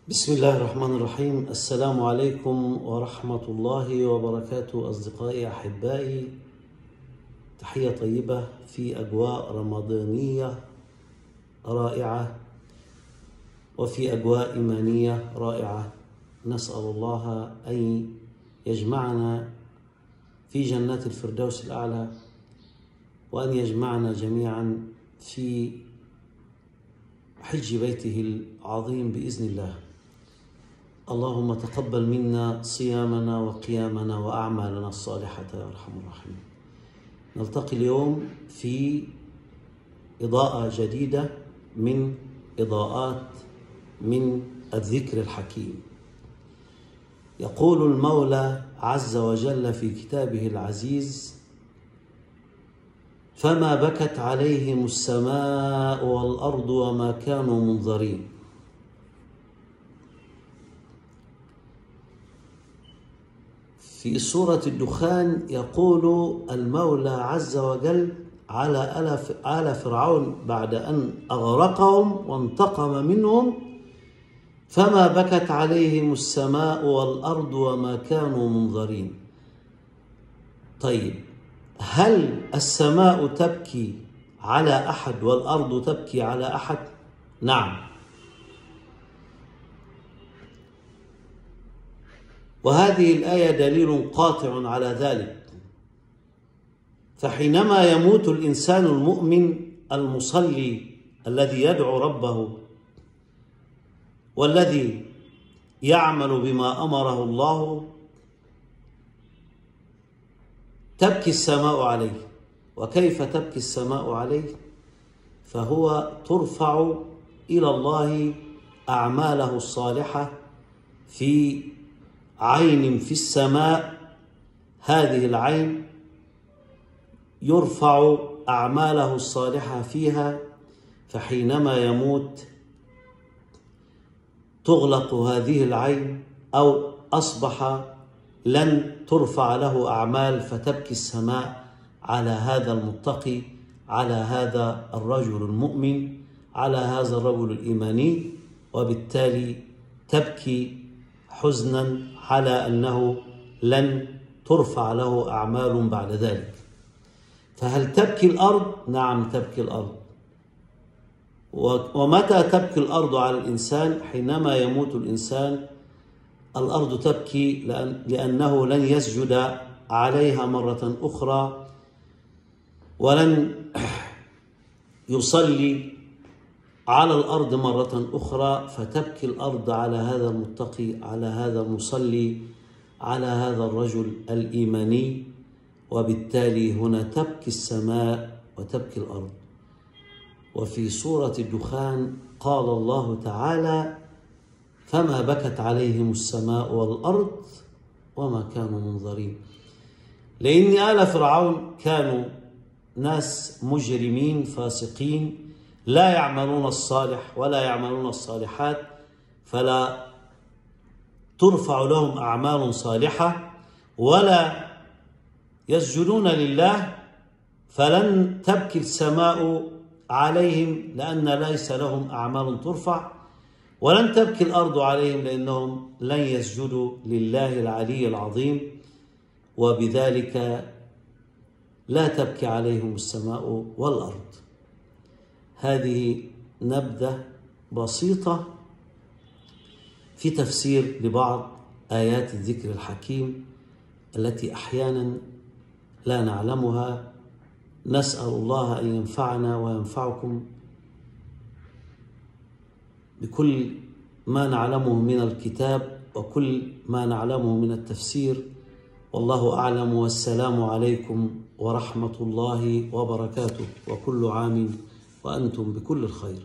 بسم الله الرحمن الرحيم. السلام عليكم ورحمة الله وبركاته أصدقائي أحبائي، تحية طيبة في أجواء رمضانية رائعة وفي أجواء إيمانية رائعة. نسأل الله أن يجمعنا في جنات الفردوس الأعلى، وأن يجمعنا جميعا في حج بيته العظيم بإذن الله. اللهم تقبل منا صيامنا وقيامنا وأعمالنا الصالحة يا أرحم الراحمين. نلتقي اليوم في إضاءة جديدة من إضاءات من الذكر الحكيم. يقول المولى عز وجل في كتابه العزيز: فما بكت عليهم السماء والأرض وما كانوا منظرين. في سورة الدخان يقول المولى عز وجل على آل فرعون بعد أن أغرقهم وانتقم منهم: فما بكت عليهم السماء والأرض وما كانوا منظرين. طيب، هل السماء تبكي على أحد والأرض تبكي على أحد؟ نعم. وهذه الآية دليل قاطع على ذلك. فحينما يموت الإنسان المؤمن المصلي الذي يدعو ربه والذي يعمل بما أمره الله، تبكي السماء عليه. وكيف تبكي السماء عليه؟ فهو ترفع إلى الله أعماله الصالحة في عين في السماء. هذه العين يرفع أعماله الصالحة فيها، فحينما يموت تغلق هذه العين، أو أصبح لن ترفع له أعمال، فتبكي السماء على هذا المتقي، على هذا الرجل المؤمن، على هذا الرجل الإيماني، وبالتالي تبكي حزنا على أنه لن ترفع له أعمال بعد ذلك. فهل تبكي الأرض؟ نعم، تبكي الأرض. ومتى تبكي الأرض على الإنسان؟ حينما يموت الإنسان الأرض تبكي لأنه لن يسجد عليها مرة أخرى، ولن يصلي على الأرض مرة أخرى، فتبكي الأرض على هذا المتقي، على هذا المصلي، على هذا الرجل الإيماني. وبالتالي هنا تبكي السماء وتبكي الأرض. وفي سورة الدخان قال الله تعالى: فما بكت عليهم السماء والأرض وما كانوا منظرين. لأن آل فرعون كانوا ناس مجرمين فاسقين، لا يعملون الصالح ولا يعملون الصالحات، فلا ترفع لهم أعمال صالحة ولا يسجدون لله، فلن تبكي السماء عليهم لأن ليس لهم أعمال ترفع، ولن تبكي الأرض عليهم لأنهم لن يسجدوا لله العلي العظيم، وبذلك لا تبكي عليهم السماء والأرض. هذه نبذة بسيطة في تفسير لبعض آيات الذكر الحكيم التي أحيانا لا نعلمها. نسأل الله أن ينفعنا وينفعكم بكل ما نعلمه من الكتاب وكل ما نعلمه من التفسير. والله أعلم، والسلام عليكم ورحمة الله وبركاته، وكل عام وأنتم بكل الخير.